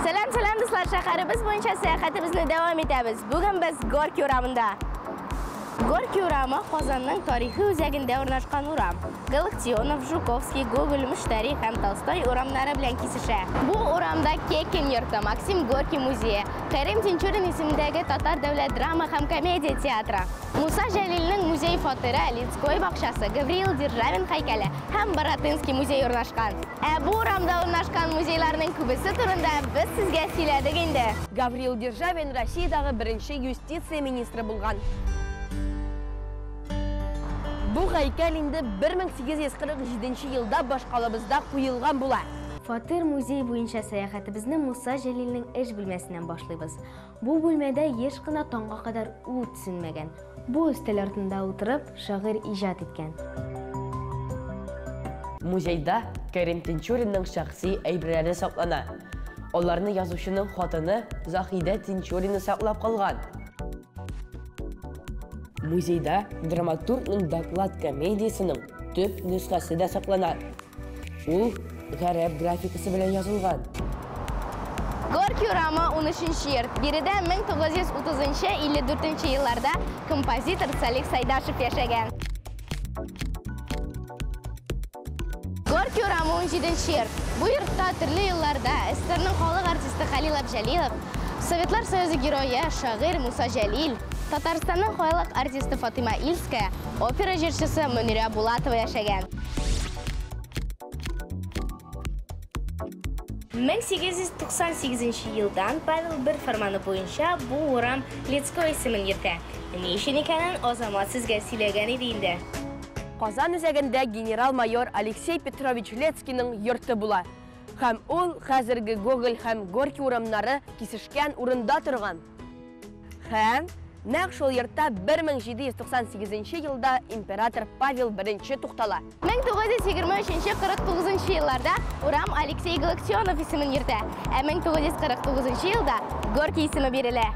Сәлам, сәлам, дуслар! Шәһәребез буенча сәяхәтебезне дәвам итәбез. Бүген без Горький урамында. Горький урамы Казанның тарихи үзәгендә урнашкан урам. Галактионов, Жуковский, Гоголь, Мөштәри һәм Толстой урамнары белән кисешә. Бу урамда Кекин йорты, Максим Горький музее, Кәрим Тинчурин исемендәге Татар дәүләт драма һәм комедия театры, Муса Җәлилнең музей фатиры, Лицкой бакчасы, Гавриил Державин һәйкәле һәм Баратынский музей урнашкан. Ә бу урамда урнашкан музейларның күбесе турында без сезгә сөйләдек инде. Гавриил Державин Россиядәге беренче юстиция министры булган. Бу һәйкәл инде 1847 елда башкалабызда куелган була. Фатир музей буенча сәяхәтебезне Муса Җәлилнең эш бүлмәсеннән башлыйбыз. Бу бүлмәдә еш кына таңга кадәр ут сүнмәгән. Бу өстәл артында утырып, шагыйрь иҗат иткән. Музейда Кәрим Тинчуринның шәхси әйберләре саклана. Аларны язучының хатыны Заһидә Тинчурина саклап калган. Музейда драматургның Доклад комедиясенең төп нөсхәсе дә саклана. Ул гарәп графикасы белән язылган. Горький урамы 13 йорт. Биредә 1930-54 елларда композитор Салих Сайдашев яшәгән. Горький урамы 17 йорт. Бу йортта төрле елларда СССРның халык артисты Халил Абҗалилов, Советлар Союзы герое, шагыйрь Муса Җәлил, Татарстанның халык артисты Фатыйма Ильская, опера җырчысы Мөнирә Булатова яшәгән. 1898 елдан Павел I фәрманы буенча бу урам Лицкой исемен йөртә. Ни өчен икәнен Азамат сезгә сөйләгән иде инде. Казан үзәгендә генерал-майор Алексей Петрович Лецкийның йорты була. Һәм ул хәзерге Гоголь һәм Горький урамнары кисешкән урында торган. Һәм нәкъ шул йортта 1798 елда император Павел I туктала. 1923-49 елларда урам Алексей Галактионов исемен йөртә, ә 1949 елда Горький исеме бирелә.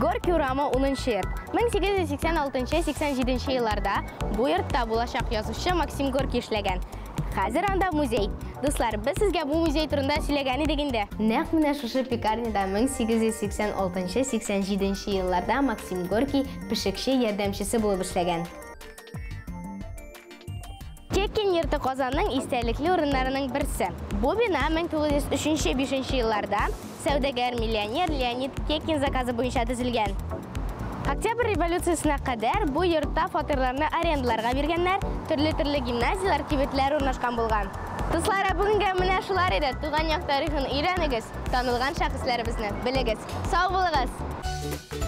Горький урамы 10 йорт. 1886-87 елларда бу йортта булачак язучы Максим Горький эшләгән. Хәзер анда музей. Дуслар, без сезгә бу музей турында сөйләгән идек инде. Нәкъ менә шушы пекарняда 1886-87 елларда Максим Горький пешекче ярдәмчесе булып эшләгән. Кекин йорты Казанның истәлекле урыннарының берсе. Бу бина 1903-5 елларда сәүдәгәр миллионер Леонид Кекин заказы буенча төзелгән. Октябрь революциясенә кадәр бу йортта фатирларны арендаларга биргәннәр, төрле-төрле гимназияләр, кибетләр урнашкан булган. Дуслар, ә бүгенгә менә шулар иде. Туган як тарихын өйрәнегез, танылган шәхесләребезне белегез. Сау булыгыз!